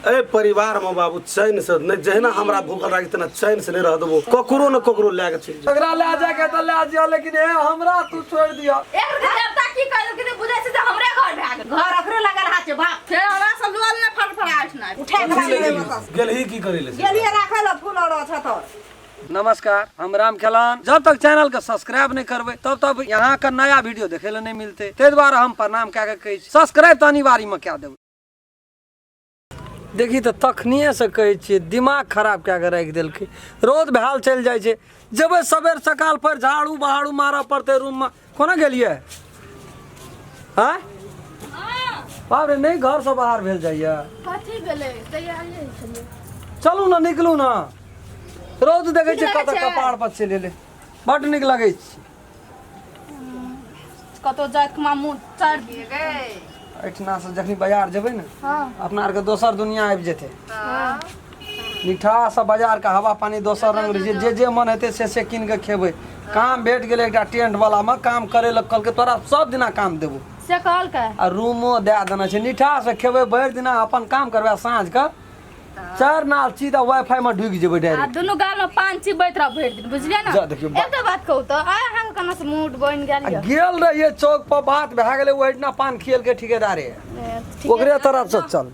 एहि परिवारमे बाबू चैनसँ नहि, जहिना हमरा भूखल राखी तेना चैनसँ नहि रह देबो, ककरो ने ककरो लए कऽ चलि जाउ। एकरा लए जाके तऽ लए जिया, लेकिन हे हमरा तू छोड़ि दिअ। एक देवता की कहलक कि बुझै छै जे हमरे घर भए गेल। घर अखरे लगल हाथ छै बाप। फेर हमरा सब लोल नहि फड़फड़ाइत नहि। उठा के कथी राखि लए गेलियै? गेलही की करै लए? गेलियै राखै लए फूल और छत और। नमस्कार, हम राम खेलान। जब तक चैनल के सब्सक्राइब नहीं करबे तब तक यहाँ के नया वीडियो देखे ले नहीं मिलते, ताहि दुआरे हम प्रणाम कए के कहै छी सब्सक्राइब तऽ अनिवार्य में कए देबै। देखी तऽ तखनिए से कहै छियै दिमाग खराब कए के राखि देलकै। रौद भेल चलि जाइ छै, जेबै सबेर सकाल पर झाड़ू बहारू मारऽ पड़तै रूममे। कोना गेलियै? आँय बाप रे, नहि घरसँ बाहर भेल जाइए। कथी भेलै? तैयारी होइ छलै। चलू ने, निकलू ने, रौद देखै नीक छियै लगै कतऽ छै? कपार पर चलि एलै। बड्ड नीक लगै छै। कतौ जाइत के मुँह चढ़ दिए गे। एहिठिनासँ जखनी बाजार जेबै ने, अपना आरके दोसर दुनिया आबि जेतै। निठासँ बाजारके हवा पानी दोसर रंग रहै छै। जे जे मन हेतै से से कीन कऽ खेबै। काम भेट गेलै एकटा टेंट वालामे काम करै लए, कहलकै तोरा सब दिना काम देबो। से कहलकै? आ रूमो दए देने छै। निठासँ खेबै भरि दिना, अपन काम करबै, साँझ कऽ चार नाल सीधा वाईफाई में ढुकि जेबै आ डायरेक्ट। दुनू गाल में पान चिबैत रह भरि दिन, बुझलियै ने? जा देखियौ, एकटा बात कहू तऽ, आइ अहाँके केना से मूड बनि गेल आ यऽ? गेल रहियै चौक पर, बात भए गेलै, ओहिठिना पान खियलकै ठिकेदारे। ए, ठीके। ओकरे तरफ से चल।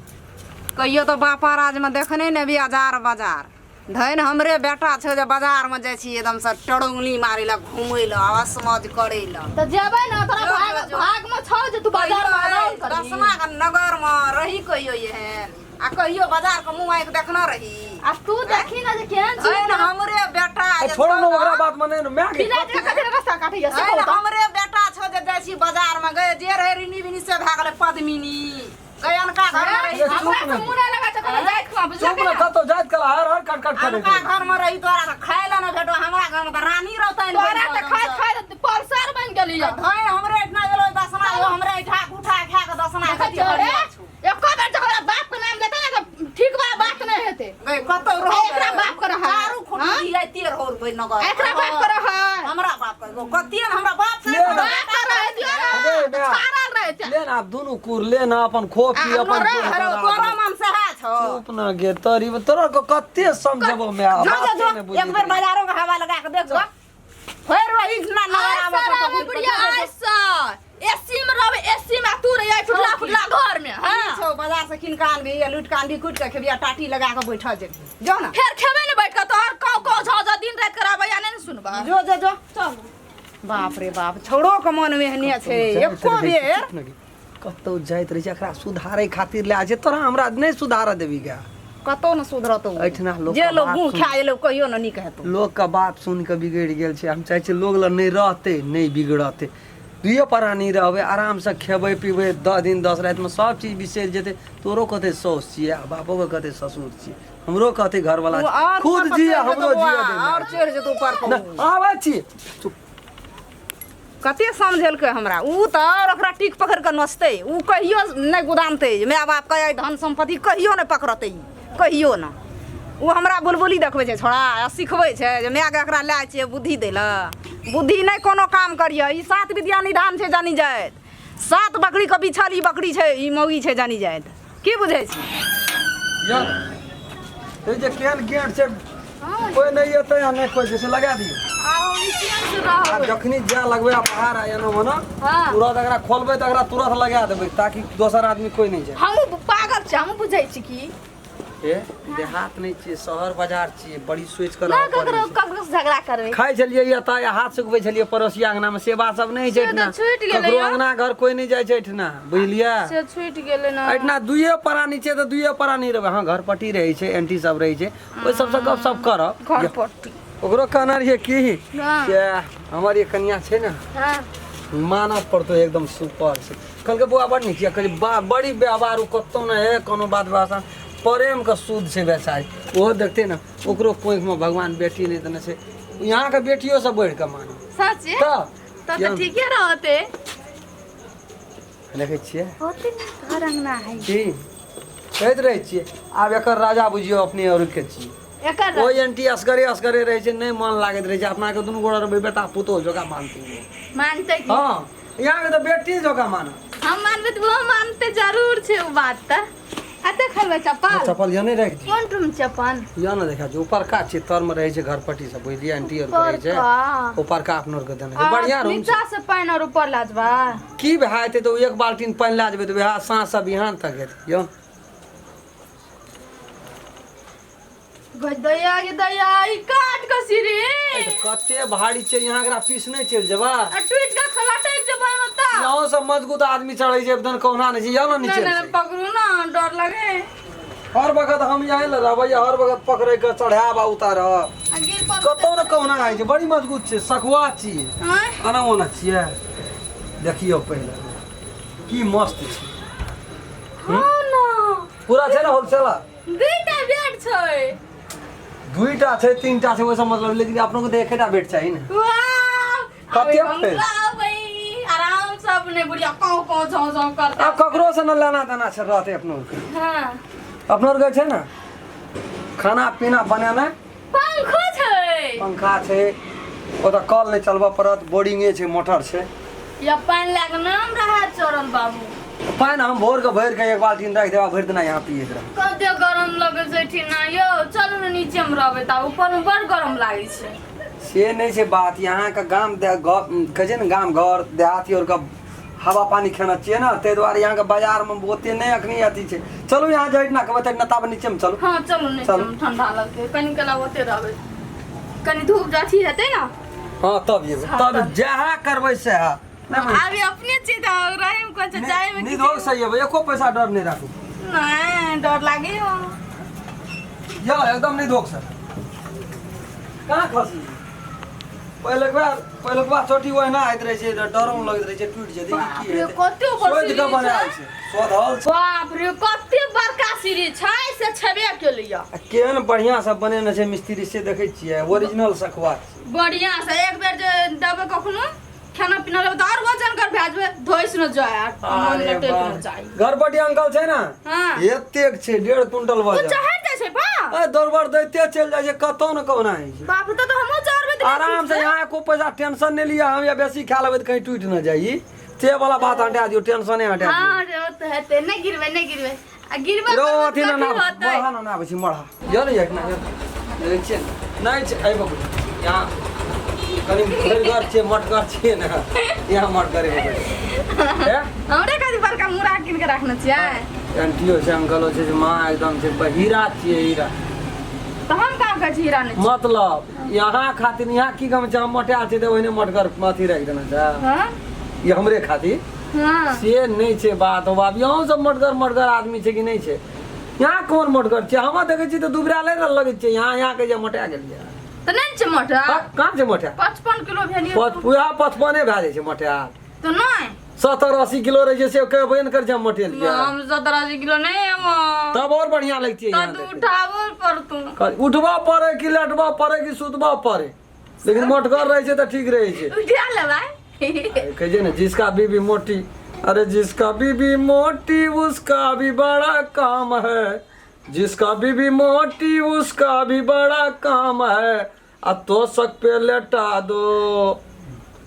कहियो तऽ बापा राजमे देखने ने भी अजार बाजार धनि। हमरे बेटा छौ जे बाजारमे जाइ छी एकदमसँ टरौनी मारै लए, घुमै लए, असमज करै लए। तऽ जेबै ने, तोरा जो, भाग जो, जो। भाग में छौ जे तू बाजार में आराम करबी। दसमा के नगरमे रही कहियो एहन आ कहियो बाजार के मुँह आँखि देखने रही? आ तू देखी ना जे केहन छी। धनि हमरे बेटा ए, जे छोड़ो छौ ने ओकरा बात मने ने माय के। बिना जगह कथी रास्ता काटैया से धनि कहू तऽ। हमरे बेटा छौ जे जाइ छी बाजारमे गए, जे रहै रिनी बिनी से भए गेलै पद्मिनी गए, अनका घरमे रही। चुप हमरा ने। से मुँह नहि लगा छै कोनो जाइत खुआ, बुझलकै चुप ने। ने? कतौ जाइत कला हर हर कट कट करै अनका छै। घरमे रही तोरा तऽ खाय लए नहि भेटो, हमरा घरमे तऽ रानी रहतनि। तोरा तऽ खाइत खाइत पल्सर बनि गेली यऽ। धनि हमरे एहिठिना गेलो दसना, यो हमरे एहिठा उठा खा कऽ दसना देखै गति छियै, हरियर ए, छौ। एको बेर जे हमरा बाप के नाम लेतै ने तऽ ठीक वाला बात नहि हेतै। गई कतौ रहो। एकरा बाप के रहै। चारू हाँ? खुटी जाइते रहो रे नगर। एकरा बाप के रहै। हमरा बाप के कतिये ने हमरा बाप से ले ना। बाप के रहै दियौ ने। अरे बे। छाड़ल रहै छै। ले ना, आब दुनू कुर ले ना, अपन खो पी आ, अपन हमरा कुर अरे करा। तोरो मन सहा छौ। चुप ना गे तोरी, तोरा को कते समझबो मैं? जो जो बाते जो नहि बुझैत एक बेर रही। बाजारो के हवा लगा के देख गो, फेर वही ना नगर आइ आबै सर आबै बुढ़िया, आइ सर एसी में रहबै, एसी में, आ तू रहियै टुटला फुटला घर में। हाँ छौ, बाजार से किन के आनबी या लूट के आनबी, कुटि के खेबी आ टाटी लगा के बैठल जेबी, जो ना। फेर खेबै ने बैठ के, तोहर काव काव झा झा दिन राति कराबै आ नहि ने सुनबै। जो जो जो, चल। बाप रे बाप, छौड़ो के मन में एहने छै। जाइत एको रहै छै, बेर चुप ने गे। कतौ जाइत रहै छै, एकरा सुधारै खातिर लए छै, तोरा हमरा नहि सुधारऽ देबी गे। कतौ न सुधरतौ। एहिठिना लोक जे के लोग बात मुँह सुन- खा एलौ कहियो न नीक हेतौ। लोक के बात सुन के बिगड़ि गेल छै। हम चाहै छियै लोग लग नहि रहतै, नहि बिगड़तै, दुइये प्राणी रहबै, आरामसँ खेबै पीबै, 10 दिन 10 रातिमे सब चीज बिसरि जेतै। तोरो कहतै साउस छियै आ बापो के कहतै ससुर छियै, हमरो कहतै घरवाला ओ छियै। और खुद ऊपर पर जिए चढ़ि हमरो जेतौ बौआ, जिए दे। और चढ़ि जेतौ ऊपर पर। नहि, आबै छी, चुप। कते समझेलकै हमरा ऊ तऽ आओर ओकरा टीक पकड़ि कऽ नचतै, ऊ कहियो नहि गुदानतै माय बापके, एहि धन सम्पत्ति कहियो नहि पकड़तै ई, कहियो नहि। ऊ हमरा बुलबुली देखबै छै छोड़ा आ सिखबै छै जे मायके एकरा लए छियै बुद्धि दै लए। बुद्धि नहि कोनो काम करियै। ई सात विद्या निधान छै जानी जाइत, सात बकरीके बिछल ई बकरी छै, ई मौगी छै जानी जाइत। की बुझै छी? यार, ई जे केहन गेट छै, कोई नहीं एतै आ नहि कोइ जे लगा दियौ। आ जखनी जा लगबै आ बाहर आ एनो मनो तुरंत एकरा खोलबै तऽ एकरा तुरंत लगा देबै ताकि दोसर आदमी कोई नहीं जाए। हमहूँ पागल छी, हमहूँ बुझै छी की। ए, देहात नहीं छियै, शहर बाजार छियै, बड़ी सोचि कऽ ना रहऽ पड़ै ककरो छै। ककरो से झगड़ा करबै। खाइ छलियै एतऽ या हाथ सुखबै छलियै पड़ोसिया अंगना मे, से बात सब नहि छै से तऽ एहिठिना। छूटि गेलै ककरो यौ। अंगना घर कोई नहि जाइ छै एहिठिना, बुझलियै? से छूटि गेलै ना। एहिठिना दुइये प्राणी छै तऽ दुइये प्राणी रहबै। हँ, घर पट्टी रहै छै, एंटी सब रहै छै, ओहि सबसँ गप सप करब। घर पट्टी ओकरो कहना रहियै की से हमर ये कनिया छै ने, मानऽ पड़तौ, एकदम सुपर छै। कहलकै बौआ बड़ नीक यऽ। कहलियै बा बड़ी व्यवहार, ओ कतहु नहि है कोनो बात भाषा, प्रेमके शुद्ध छै बेचारी। ओहो देखतै ने, ओकरो कोखिमे भगवान बेटी नहि देने छै, यहाँके बेटियो से बढ़ि कऽ मानब। सचे? तऽ तब तऽ ठीके रहते। देखै छियै। होते ने घर अंगना है। की कहैत रहै छियै, आब एकर राजा बुझियौ अपने और के छियै। एकर ओहि एंटी असगरे असगरे रहै छै, नहि मन लागैत रहै छै। अपना के दुनू गोड़ा रहबै, बेटा पुतोह जोका मानतै ओ। मानतै की? हँ, यहाँके तऽ बेटी जोका मानत। हम मानबै तऽ ओहो मानतै, जरूर छै ओ बात तऽ। एते खेलबै चप्पल? चप्पल यहाँ नहि राखि दियौ। कोन रूम चप्पल? यहाँ ने देखा छै, ऊपरका छियै, तरमे रहै छै घरपट्टी सब, बुझलियै? आंटी आर रहै छै। ऊपरका। ऊपरका अपनो आरके देने छै, बढ़िआँ रूम छै। नीचा से पानि और ऊपर लए जेबै? की भए जेतै तऽ ओ एक बाल्टीन पानि लए जेबै तऽ वएह साँझ से बिहान तक हेतै यौ। गै दैया गे दैया, ई काट के सीढ़ी। तऽ कते भारी छै यहाँ, एकरा पीस नहि चलि जेबा? आ टूट के खलटक जेबै हम तऽ। यहाँ सब मजबूत आदमी चढ़ै छै, एकदम कहुना नहि छै, यहाँ ने नहीं नीचे नहीं छै। पकड़ू ना, डर लगे। हर वक्त हम यहीं लए रहबै, हर वक्त पकड़ै के चढ़ायब आ उतारब। आ गिर पड़तै? कतौ ने कहुना होइ छै, बड़ी मजबूत छै, सखुआ छियै। आँय? एना ओना छियै, देखियौ पहिले की मस्त छै। हाँ ना। पूरा छै ने होलसेलर। दुईटा बेड छै। दुईटा छै, तीनटा छै, ओहिसँ मतलब, लेकिन अपनो के तऽ एकेटा बेड चाही ने। वाह! कते अबे हम फेर? रहबै आराम से, अपने बुढ़िया काँव काँव झाँव झाँव करते। आब ककरो से न लेना देना छै, रहतै अपनो आरके। हाँ। अपनो आरके छै ने खाना पीना बनेनाइ। पंखो छै। पंखा छै, ओतऽ कल नहि चलबऽ पड़त, बोरिंगे छै, मोटर छै। या पानि लए कऽ नाम रहा चोरल बाबू। पानि हम भोर के भरि के एक बाल्टीन राखि देब, भरि दिना यहाँ पियैत रहब। कते गरम लगै छै ठिना यौ, चलू ने नीचे मे रहबै तऽ, ऊपर मे बड़ गरम लागै छै। से नहि छै बात, यहाँके गाम कहै छै ने गाम घर देहाती आरके हवा पानी खेना छियै ने, ताहि दुआरे यहाँके बाजारमे ओते नहि अखनी अथी छै। चलू, यहाँ जहिना कहबै तहिना, ताबे नीचेमे चलू। हँ, चलू नीचे। चलू। मे ठंडा लगतै कनि कला, ओते रहबै कनि धूप अथी हेतै ने। हँ, तब जेबै। हँ, तब तब। जएह करबै सएह नहि बुझ- अभी अपने छी तऽ रहै मे कोन छै, जाय मे? निधोक सही हेबै, एको पैसा डर नहि राखू। नहि, डर लागे हो। यौ, एकदम निधोक से कहाँ खसी? पहिलुक बार चोटी ओहिना होइत रहै छै, डरो लगैत रहै छै टूटि जेतै कि बाप की रे, हेतै। कते ऊपर शोधि कऽ सीढ़ी बनायल छै। छै, शोधल छै। बाप रे, कते बड़का सीढ़ी छै, से छेबे केलियै। आ केहन बढ़िआँ से बनेने छै मिस्त्री से, देखै छियै? ओरिजिनल सखुआ छै। बढ़िया से एक बेर जे देबै कखनो खाना पीना लेबै तऽ आओर वजन कर भए जेबै, धोइस न जाय आ मन अरे लटकि न बाप। जाय। घरपट्टी अंकल छै ने। एतेक छै, 1.5 क्विंटल ओ वजन। चढ़ि जाइ छै बा। ए, दौड़बड़ दैते चलि जाइ छै, कतौ ने कहुना होइ छै। बाप रे, तऽ हमहूँ चढ़बै तऽ आराम से, यहाँ एको पैसा टेंशन नहि लिअ। हम या बेसी खा लेबै तऽ कहीं टूटि न जाइ, से वाला बात हटा दियौ, टेंशने हटा दियौ। हाँ रे, ओ तऽ हेतै, नहि गिरबै, नहि गिरबै। आ गिरबै रो करबै अथी तऽ ना ना कथी होतै? मढ़ा ना ना आबै छै मढ़ा यौ ने, एक ना यौ देखै छियै ने, नहि छै एहि बाबू, यहाँ कनि भरिगर छियै, मोटगर छियै ने, यहाँ मोटगरे हेबै हे। हमरे खातिर बड़का मुरा कीन के राखने छियै। आंटियो छै, अंकलो छै, जे माँ एकदम छै, हीरा छियै, हीरा। तऽ हम कहाँ कहै छी हीरा नहि छै। मतलब यहाँ खातिर यहाँ की गम छै, हम मोटायल छै तऽ ओहिने मोटगर अथी राखि देने छै। ई हमरे खातिर। से नहि छै बात बाप, यहाँ सब मोटगर मोटगर आदमी छै कि नहि छै? यहाँ कोन मोटगर छै? हम देखै छी तऽ दुबराले ने लगै छै यहाँ, यहाँ के जे मोटा गेलियै। तऽ नहि छै मोटा। कहाँ छै मोटा? 55 किलो भेलियै। उएह 55 भए जाइ छै मोटा? तऽ नहि। 70-80 किलो रहै छै, से कहबे नहि करै छै हम मोटेलियै। हम 70-80 किलो नहि हम। तब और बढ़िया लगतियै। तऽ यहाँ तू देखै। उठाबो पड़तू। उठबऽ पड़े कि लेटबऽ पड़े कि सुतबऽ पड़े, लेकिन मोटगर रहै छै तऽ ठीक रहै छै। उठा लेबै। कहै छै ने, जिसका बीबी मोटी, अरे जिसका बीबी मोटी उसका भी बड़ा काम है, जिसका बीबी मोटी उसका भी बड़ा काम है, आ तोशक पे लेटा दो,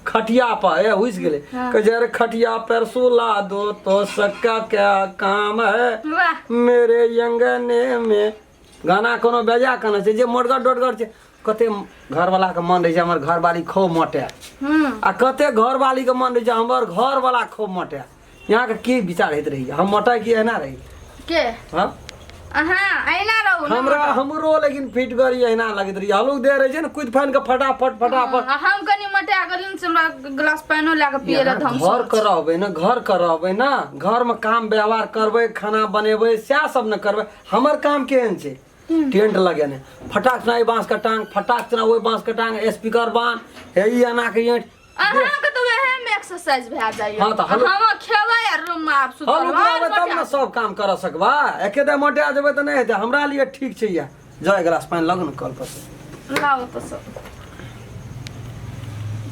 खटिया पर ए हुइस गेलै। कहै छै, अरे खटिया पर सुला दो, तोशक का क्या काम है। वाह। मेरे अंगने में गाना कोनो बेजा गाना छै। जे मोटगर डोटगर छै, कते घरवाला के मन रहै छै हमर घरवाली खूब मोटे। आ कते घरवाली के मन रहै छै हमर घरवाला खूब मोटे। यहाँके की विचार होइत रही, हम मोटा कि एना रही? के? हाँ। अहाँ अहिना रहू ने। हमरा हमरो लेकिन फिट करी एना लगैत रही, हलुक दे रहै छै ने, कुदि फानि के फटाफट फटाफट। आ हम कनि मोटा गेलियै से हमरा गिलास पानिओ लए कऽ पियै लए यहाँ धम। घर के रहबै ने, घर के रहबै ने, घरमे काम व्यवहार करबै, खाना बनेबै, सएह सब ने करबै। हमर काम केहन छै? टेंट लगेने, फटाक से एहि बाँस के टांग, फटाक से ओहि बाँस के टांग, स्पीकर बान्ह, हे ई एना के ईंट। अहाँके तऽ वएह में एक्सरसाइज भए जाइए। हाँ तऽ हम खेबै आ रूम में आब सुतल। हलुक रहबै तब ने सब काम कर सकबा, एके दे मोटा जेबै तऽ नहि हेतै। हमरा लिए ठीक छै। या जाओ, एक गिलास पानि लग ने कल पर से। लाओ तऽ सब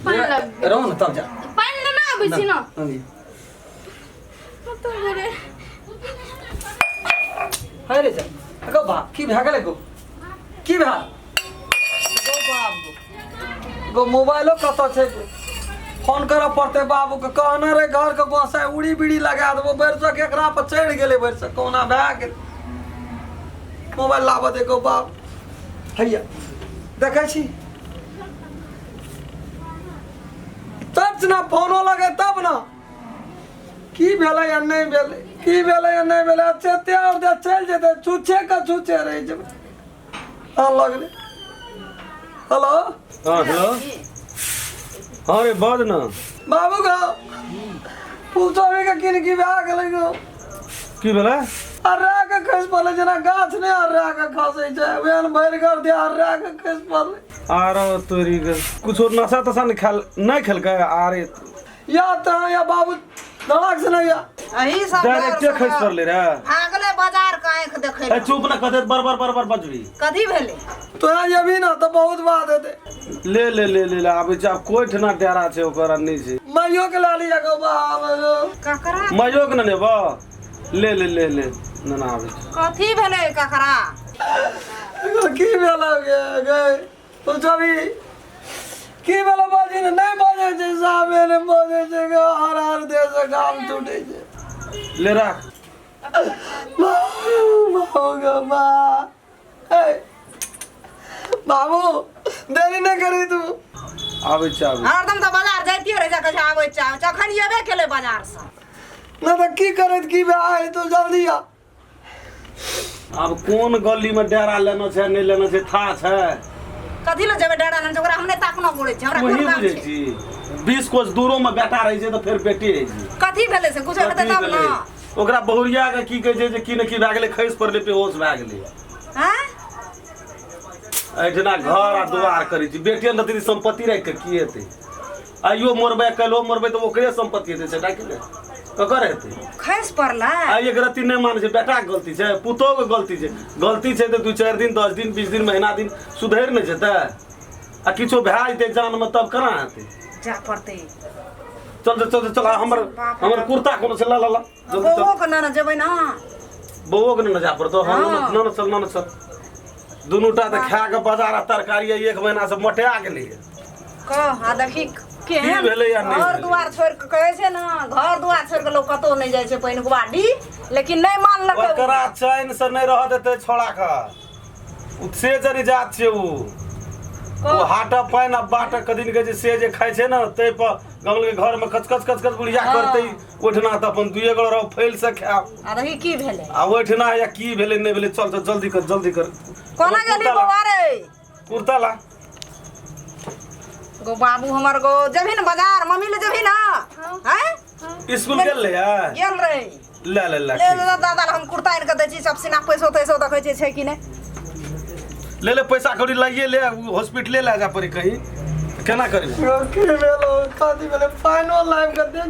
पानि लग। रहू ने, तब जा। पानि लेना आबै छी ने। हाँ जी। कतऽ गेलै? है रे जा गो बाप, की भए गेलै गो? की भए गो बाप गो? गो मोबाइलो कतऽ छै गो? फोन करऽ पड़तै बाबूके। कहने रहे घर के गोसाइ उड़ी बीड़ी लगा देबो, भरिसक एकरा पर चढ़ि गेलै, भरिसक कहुना भए गेल। मोबाइल लाबऽ दे गो बाप। हैया देखै छी तब ना फोनो लगे तब ना की भेलै या नहि भेलै, की भेलै या नहि भेलै। अच्छा एते आओर जे चलि जेतै छुच्छे के छुच्छे रहि जेबै। हाँ लगलै। हेलो। हाँ हेलो। हाँ रे बाज ना बाबू गो, फूलचौरी के किन की भए गेलै गो? की भेलै? अर्रा के खसि पड़लै, जेना गाछ नहि अर्रा के खसै छै ओहन भरि घर दे अर्रा के खसि पड़लै। आरो तोरी के कुछो नशा तशा नहि खाल नहि खेलकै? आरे या तऽ या बाबू धड़ाक से नहीं या अही सब डायरेक्टे खसि पड़लै रे। भागले बाजार के आँखि देखै ए चुप ना, कते बार बार बार बार बजबी। कथी भेलै? तोरा जेबही ना तऽ बहुत बात हेतै। ले ले ले ले ले आबै छै। आब कोइ ठना डेरा छै ओकर आ नहि छै। माइयो के लए लिअ गो बाप गो। ककरा? माइयो के ने नेबऽ? ले ले ले ले ना ना आबै छै। कथी भेलै ककरा? की भेलै गे गे फूलचौरी की भेलै? बाजी ने नहि बाजै छै, साफे नहि बाजै छै गे, हर हर देह से घाम छूटै छै। ले राख। बाबू गो बा, ए बाबू देरी नहि करी तू। आबै छै आबै। हरदम तऽ बाजार जाइते रहै छै, कहै छै आबै छै आबै छै, अखन एबे केलै बाजारसँ। नहि तऽ की करैत की भए तू जल्दी आ। आब कोन गली में डेरा लेना छै नहि लेना छै था छै। कथी लए जेबै डेरा लेने छै? ओकरा हम नहि ताकनो पड़ै छै, हमरा वही कोन काम बुझै छै? छी 20 कोस दूरो में बेटा रहै छै तऽ फेर बेटी होइ छै। कथी भेलै से कुछो हेतै कथी तब भेलै? ने। ओकरा बहुरिया के की कहै छै जे की ने की भए गेलै, खसि पड़लै, बेहोश भए गेलै। हँ एहिठिना घर आ दुआर करै छी, बेटियन रहतै तऽ सम्पत्ति राखि कऽ की हेतै? आइयो मरबै काल्हिओ मरबै तऽ ओकरे सम्पत्ति हेतै सेटा कि नहि ककर हेतै? खसि पड़लै। आ एक रत्ती नहि मानै छै। बेटाके गलती छै, पुतोहके गलती छै? गलती छै तऽ 2 4 दिन 10 दिन 20 दिन महीना दिन सुधरि नहि जेतै? आ किछो भए जेतै जानमे तब केना हेतै? जा पड़तै। चल चल चल चल, हमर बाप रे हमर बाप। कुर्ता कोनो छै? ला ला ला जल्दी चल। बौओ के ने जेबै ना? बौओ के ने जा पड़तौ? हाँ। हाँ। न न चल न न चल, दुनू टा तऽ खा कऽ बाजार आ तरकारी एक महीना से मोटा गेलैए। कह आ देखी केहन की भेलै या नहि घर भेलै? दुआर छोड़ि कऽ कहै छै ने, घर दुआर छोड़ि कऽ लोक कतहु नहि जाइ छै पानि गुआडी, लेकिन नहि मानलकै ओ। ओकरा चैन से नहि रह देतै छोड़ा के, उ से जरी जात छै उ। ओ हाटक पानि आ बाटक कदिन के जे से जे खाइ छै ने ताहि पर गमल के घर में कचकच कचकच बुढ़िया करतै। ओहिठिना तऽ अपन दुइए गोड़ रह फैल से खायब। आ देखी की भेलै? आ ओहिठिना या की भेलै नहि भेलै। चल चल जल्दी कर जल्दी कर। कोना गेली कुर्ता ला। बौआ रे? कुर्ता ला। गो बाबू हमर गो, जेबही ने बाजार मम्मी ले जेबही ना? हैं स्कूल गेल रहे? गेल रहे। ले ले ले। ले ले दादा हम कुर्ता आनि कऽ दै छी, सब सिना पैसो तैसो देखै छै, छै कि नहि। ले ले पैसा कौड़ी लाइए ले, हॉस्पिटले ले जा पड़ी कहीं केना करी। गो की भेलो? कथी भेलै? पानिओ लाबि कऽ दे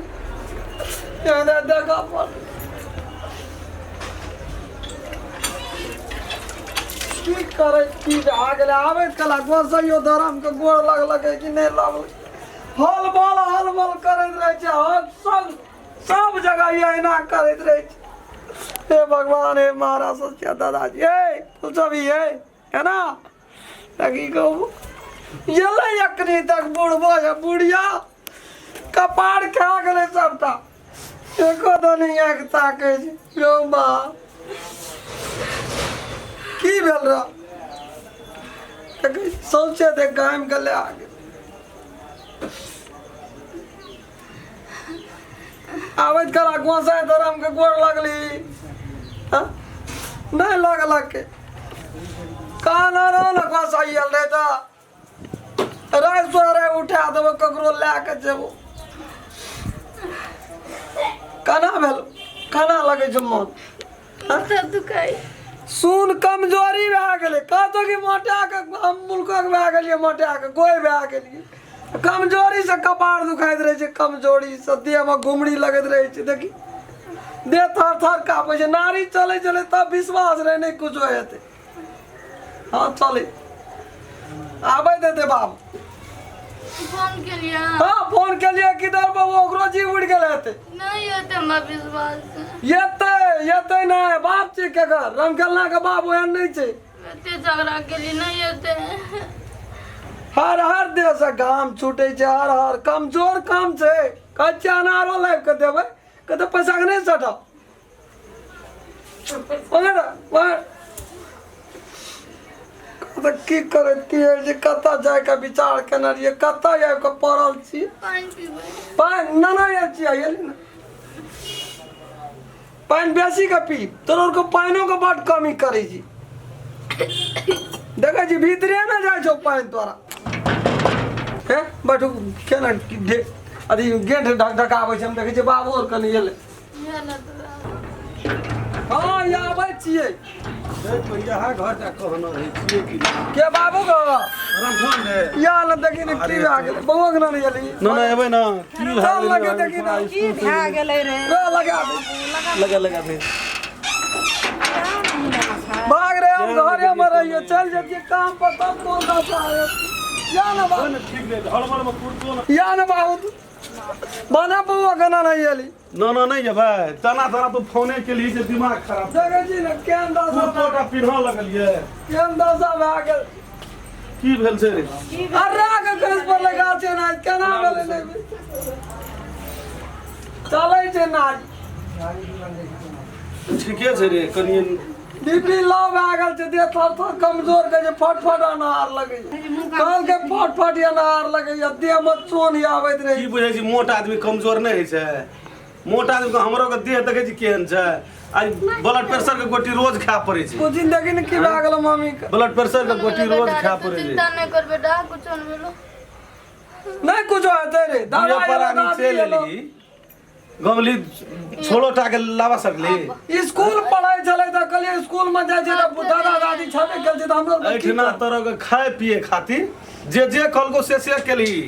एहने देखऽ पड़ की करै की भए गेलै। आबैत कला गोसैयो धरम के गोड़ लगलकै कि नहि लगलै, हल बल हल बल करैत रहै छै। हल सब सब जगह एहिना करैत रहै छै। हे भगवान, हे महाराज सच्चा दादाजी, हे तू सब ही है है ना? की कहू एलै अखनी तक बुढ़बो या बुढ़िया कपार खा गेलै सबटा, एको दनी आँखि ताकै छै। यौ बा की भेल रह? देखै सौंसे देख गामि गेलै आगे। आबैत कला गोसाइ धरम के गोड़ लगली? हाँ? नहि लगलक कान रहो ने गोसाइ आयल रहै तऽ राति सोहरे उठा देबो, ककरो लए कऽ जेबो। केना भेल, केना लगै छै मन? माथा दुखाइ। सुन कमजोरी भए गेलै, कहतो कि मोटा के हम मुल्कक भए गेलियै, मोटा के गोइ भए गेलियै। कमजोरी से कपार दुखाइत रहै छै, कमजोरी से देहमे घुमड़ी लगैत रहै छै। देखी देह थर थर काँपै छै। नारी चलै चलै तब विश्वास रहै नहि कुछो हेतै। हाँ चलै आबै देतै बाप। फोन केलियै? हाँ फोन केलियै। किधर बाबू ओकरो जीव उड़ि गेल हेतै। नहि हेतै हमरा विश्वास। एतै एतै नहि बाप छै केकर, रमखेलना के बाप ओहन नहि छै। एते झगड़ा केलियै, नहि हेतै। हर हर देह से घाम छूटै छै, हर हर कमजोर काम छै। कहै छियै अनारो लाबि कऽ देबै, कहतै पैसा के नहि सटब। तऽ की करैतियै जे कतऽ जाइके विचार केने रहियै कतऽ आबि कऽ पड़ल छी पानि पीबै पानि नहि नहि आयल छियै आयल ने पानि बेसी के पी तोरा आरके पानिओके बड्ड कमी करै छी देखै छी भीतरे ने जाइ छौ पानि तोरा हे बैठू केना अथी गेट ढक ढकाबै छै हम देखै छियै बाबू आर कनि एलै हँ ई आबै छियै यहाँ घर जा कहना रहै छियै कि के बाबू गो रामफोन रे या ने देखी ने की भए गेलै बौआ के नहि एली न न एबै न की भए चल गेलै लगे देखी ने की भए गेलै रे रे लगा दे लगा लगा दे भाग रे हम घरे में रहियो चल जतिए काम पर तब कौन दशा है या ना बाबू न ठीक रे हड़बड़ में कुर्तो न या ना बाबू बना बौआ के ना नहीं एली न न नहीं जेबै तना तना तू फोने के लिए जे दिमाग खराब देखै छी ने केहन दशा कुर्तो टा पिन्ह लगलियै केहन दशा भए गेल की भेल छै रे अरे के केस पर लगा छै ना केना भेलै नहि चलै छै नाच ठीके छै रे कनि बीपी लो भए गेल छै देह थर थर कमजोर के छै फटफट अनार लगैया कहलकै फटफट अनार लगैया देह मे चोन आबैत की रहै बुझै छी मोट आदमी कमजोर नहि होइ छै मोट आदमी के हमरो के देह देखै छी केहन छै आइ ब्लड प्रेशर के गोटी रोज खाय पड़ै छै कुछ जिंदगी ने की भए गेल मम्मी के ब्लड प्रेशर के गोटी रोज खाय पड़ै छै चिंता नहि कर बेटा कुछो नहि भेलो नहि कुछो हेतै रे दादा दुइये एलो प्राणी दादी चलि एलो एली गमली छोड़ो टा के लावा सकली स्कूल पढ़ै छलै तऽ कहलियै स्कूल मे जाइ छै तऽ दादा दादी छेबे केल छै तऽ हमरो आरके की एहिठिना तरह के खाय पिए खातिर जे जे कहलको से से केलही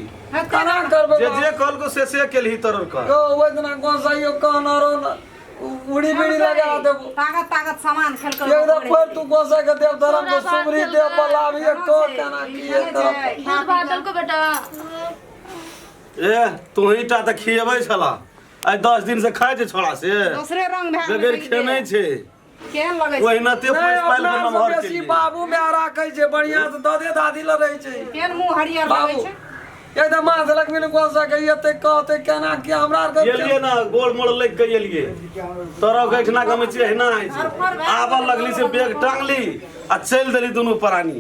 केना करबै जे जे कहलको से से केलही तोरर के गो ओहि दिना गोसाइयो कहनरो न उड़ी बीड़ी लगा देबो ताकत ताकत सामान खेलकै एकदम फेर तू गोसाई के देव धर्म के सुमरी देव बलाबी तो केना की करब दूध भात देलको बेटा ए तोही टा तऽ खियबै छला आइ 10 दिन से खाइ छै छोड़ा से दोसरे रंग भए बगैर गेलै खेनै छै केहन लगै छै ओहिनाते नहि पैस पाइल अपना के से नमहर बेसी केलियै बाबू माय राखै छै बढ़िया से दादे दादी लग रहै छै केहन मुँह हरियर लगै बाबू छै एकदम माँ देलक मिल गोसा के एते कहते केना की हमरा आर के एलियै ना गोड़ मोड़ लागि के एलियै तोरा के एहिठिना गमै छियै एहिना होइ छै आबऽ लगली से बैग टांगली आ चलि देली दुनू प्राणी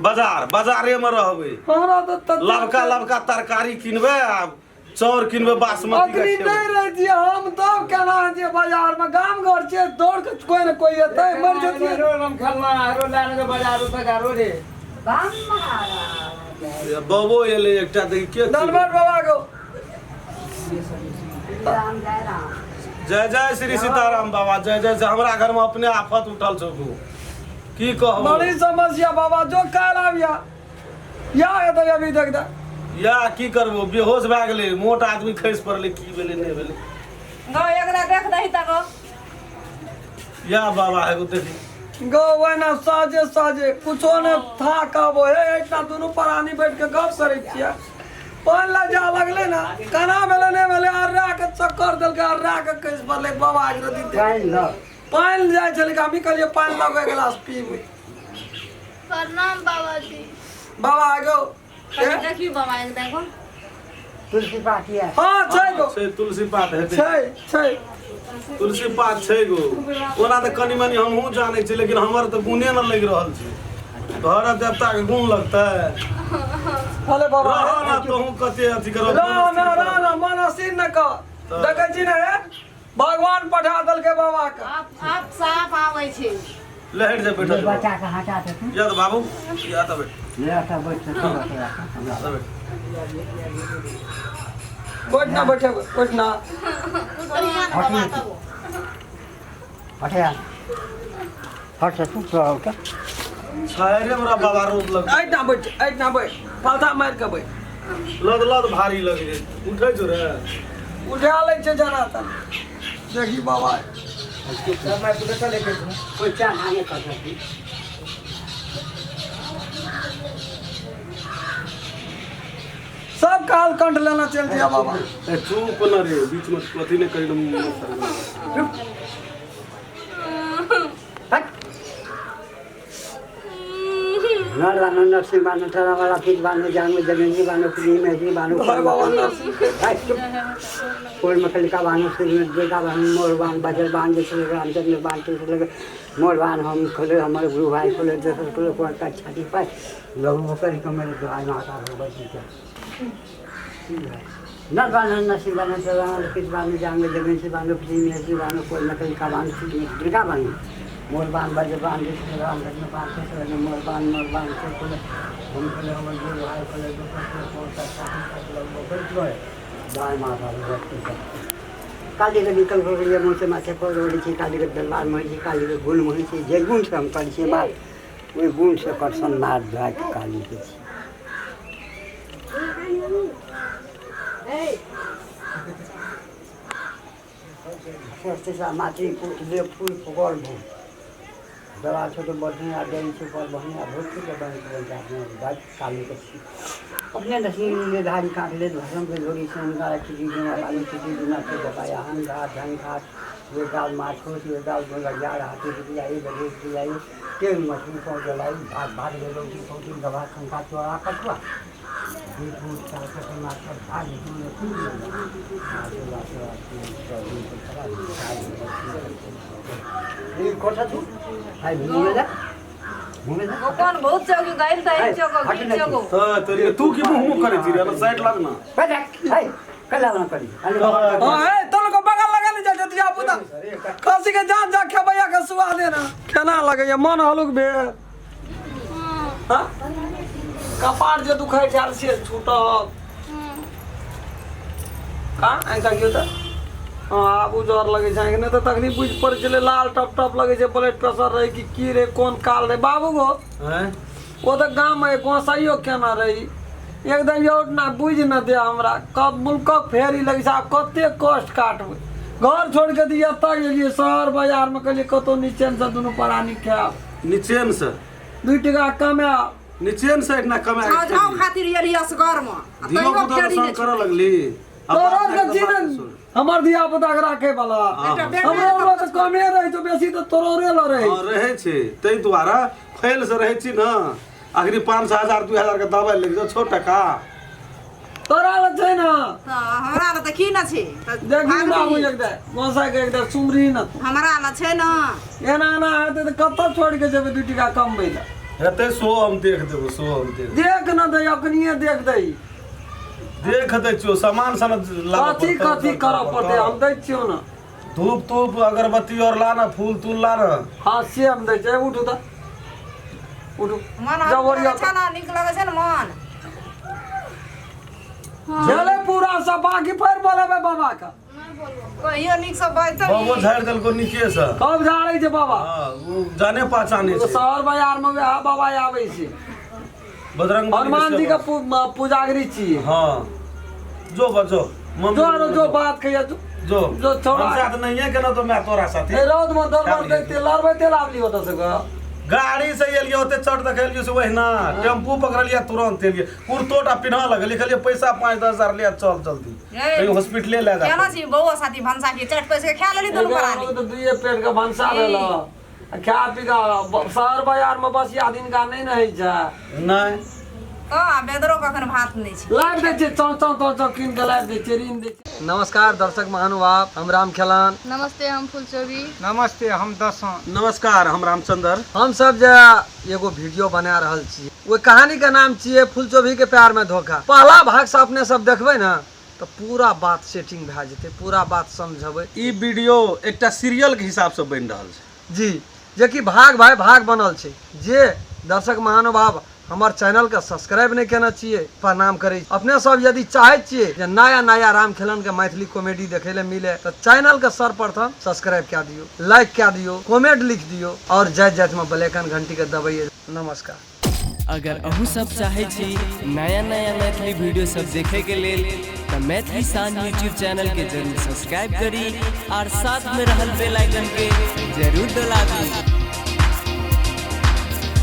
बाजार बाजारे में रहबै हमरा तऽ तते- लबका लबका तरकारी किनबै आ चाउर किनबै बासमती के अखनी खेबै नहि रहै छियै हम तब केना छियै बाजार मे गाम घर छियै दौड़ के कोई ने कोई एतै मर जतियै बबो एलै एकटा देखी के छियै? धनबाद बाबा को जय जय श्री सीताराम बाबा जय जय से हमरा घर में अपने आफत उठल छौ तू की कहबो बड़ी समस्या बाबा जो काल आबिया या एतै अभी देख दे या की करबो बेहोश भए गेलै मोट आदमी खसि पड़लै की भेलै नहि भेलै गौ एकरा देख दही तक या बाबा एगो देखी गो ओहिना साजे साजे कुछो ने था कहबो हे एहिठाम दुनू प्राणी बैठ के गप करै छियै पानि लए जा लगलै ने केना भेलै नहि भेलै अर्रा के चक्कर देलकै अर्रा के खसि पड़लै बाबा के दिते पानि जाइ छलै हमही कहलियै पानि लऽ के गिलास पीबै प्रणाम बाबाजी बाबा गो कनि देखियौ बाबा एक देखो तुलसी पात यऽ हाँ छै गो छै तुलसी पात हेतै छै छै तुलसी पात छै गो ओना तऽ कनि मनि हमहूँ जानै छी लेकिन हमर तऽ गुणे न लागि रहल छै घर देवताके गुण लगतै भले बाबा रह ना तोहूँ कते अथी करब रह ना रह ना मन असीन न कर देखै छी ने हे भगवान पठा देलकै बाबा के आप आप साफ आबै छै लहरि जा बैठल बच्चा के हटा देतै या तऽ बाबू या तऽ बैठ ले आता बैठ के हमरा तऽ बैठ बैठ ना बैठे बैठ ना हटे आ हट से तू थोड़ा उठा छायरे हमरा बाबा रोप लग एहिठाम बैठ एहिठाम बैठ पाथा मारि के बैठ लद लद भारी लग जे उठै छौ रे उठा लै छै जना तना देखी बाबा कोई चाह नहीं कर सकती सब काल कंठ लेना चल दिया बाबा ए चुप न रे बीच में अथी नहि करी हट नर बानो नरसिंह बानो तारा वाला पीठ बानो जांग जगेंद्री बानो प्री मेहरी बानो कोल मकलिका बानो सिर में दुर्गा बानो मोर बान बजर बान जैसे रामचंद्र बान तुलसी मोर बान हम खोले हमारे गुरु भाई खोले दशरथ खोले कौन का छाती पाए लघु होकर कमर दुआई माता भगवती का नर बानो नरसिंह बानो तारा वाला पीठ बानो जांग जगेंद्री बानो प्री मेहरी बानो कोल मकलिका बानो सिर में दुर्गा बानो मोर बान बजर बान जैसे रामचंद्र बान तुलसी मोर बान खोले हम खोले हमारे गुरु भाई खोले दशरथ कौन का छाती पाए लघु होकर दाएं माता भगवती का काली के निकल कर मुँह से माथे पर रोड़ी छी काली के दरबार में छी काली के गुण में छी जे गुण से हम करै छियै बात ओहि गुण से करसन मार जाय काली के छी। मातृ पुत्र फूल फुकल भू दवा छोटो बढ़िया दै छै पर बढ़िया भोज के बन काली के छी। अपने नसीब धारी काट ले भस्म के झोरी से उनका खिचड़ी बिना आलू खिचड़ी बिना से दबाया हम घाट धन घाट ये दाल माछो ये दाल गोलगिया हाथी की आई बजे की आई तेल मछली को जलाई भात भात ले लो की पौधी दवा खंका चोरा कटवा दूध दूध चार के मात्र भात दूध ये कोठा तू हाय घूमे जा घूमे जा कोन बहुत चौकी गाइल त एक चौको की चौको त तोरी तू की मुंह मुंह करे छी रे साइड लग ना बजा हाय कला ना पड़ी हां ए तोल को बगल लगा ले जा जतिया पुता खसी के जान जा खेबैया के सुआ देना केना लगैया मन हलुक भेल। हां कपार जे दुखाय छल से छूटत का ऐसा क्यों त हां आब उजर लगै छै नहि तऽ तखनी बुझि पड़ै छलै लाल टप टप लगै छै ब्लड प्रेशर रहै कि की रे कोन काल रे बाबू गो। ओ तऽ गाममे गोसाइयो केना रही एकदम यौ ना बुझि न दे हमरा कब मुल्कक फेरी लगै छै आब कते कष्ट काटबै घर छोड़ि के दिया एतऽ गेलियै शहर बाजारमे कहलियै कतहु निचेनसँ दुनू प्राणी खायब निचेनसँ 2 टका कमायब निचेनसँ एतना कमाय झाँव खातिर एलियै असगरमे धियो पुतो संग करऽ लगली तोरा के छी हमर धिया पुता के राखे वाला हमरो तऽ कमे रहै छौ बेसी तऽ तोरे ल रहै हां रहै छै ताहि दुआरे फैल से रहै छी न अखनी 5 हजार 2 हजार के दवाई लग जाओ 6 टका तोरा ल छै न हमरा ल तऽ की न छै देखी बाबू एक दे गोसाई के एक दे सुमरी न हमरा ल छै न एना एना हेतै तऽ कतऽ छोड़ के जेबै 2 टका कमबै ल हेतै सो हम देख देबो सो हम देख देख न दै अखनिए देख दै देख दै छियो सामान सन लाबऽ कथी कथी करऽ पड़तै हम दै छियौ न धूप तूप अगरबत्ती और ला ना फूल तूल ला ना। हाँ से हम दै छियै उठू तऽ उठू मन अच्छा ना नीक लगै छै न मन झेले पूरा सब बाकी फेर बोलेबै बाबा के कहियो नीक से बाजतै बाबो झाड़ि देलको नीचे से कब झाड़ै छै बाबा। हां ओ जाने पहचाने छै शहर बाजार में वएह बाबा आबै छै बजरंग हनुमान जी के पुजारी छियै। हां जो बजो जो जो बात कहिया जो जो जो छोड़ा हम साथ नहीं है केना तो मैं तोरा साथी ए रौद में दरबार देखते लड़बै तेल आबली ओतऽ से गाड़ी से एलियै ओते चट देखेलियै से वहिना टेम्पू पकड़लियै तुरंत एलियै कुर्तो टा पिन्ह लगलियै कहलियै पैसा 5-10 हजार ले चल जल्दी कहीं हॉस्पिटले ले जा केना छी बौआ साथी भनसा के चट पैसे खा लेली दुनू प्राणी तऽ दुइये पेट के भनसा भेल खा पी कऽ शहर बाजार में बसिया दिन का नहीं ने होइ छै नहीं तऽ बेदरो कखन भात नहि छै लाबि दै छियै चौ चौ चौ चौ कीन के लाबि दै छियै ऋण दै छियै। नमस्कार दर्शक महानुभाव, हम राम खेलान। नमस्ते, हम फुलचोबी। नमस्ते, हम दसों। नमस्कार, हम रामचंद्र। हम सब जे एगो वीडियो बना रहल छी ओहि कहानी के नाम छियै फुलचोभी के प्यार में धोखा। पहला भाग से अपने सब देखबै ने तऽ पूरा बात सेटिंग भए जेतै, पूरा बात समझबै। ई वीडियो एकटा सीरियल के हिसाब से बनि रहल छै जी, जेकि भाग भाई भाग बनल छै। जे दर्शक महानुभाव हमर चैनल के सब्सक्राइब नहीं केने छियै, प्रणाम करै। अपने सब यदि चाहै छियै जे नया नया राम खेलन के मैथिली कॉमेडी देखै ले मिले तऽ चैनल के सर्वप्रथम सब्सक्राइब कए दियौ, लाइक कए दियौ, कमेंट लिख दियौ और जाइत जाइत में बेल आइकन घंटी के दबैयै। नमस्कार। अगर अहूँ सब चाहे छी नया नया मैथिली वीडियो सब देखे के लेल तऽ मैथिली शान यूट्यूब चैनल के जरूर सब्सक्राइब करी और साथ में रहल बेल आइकन के जरूर दबा दी।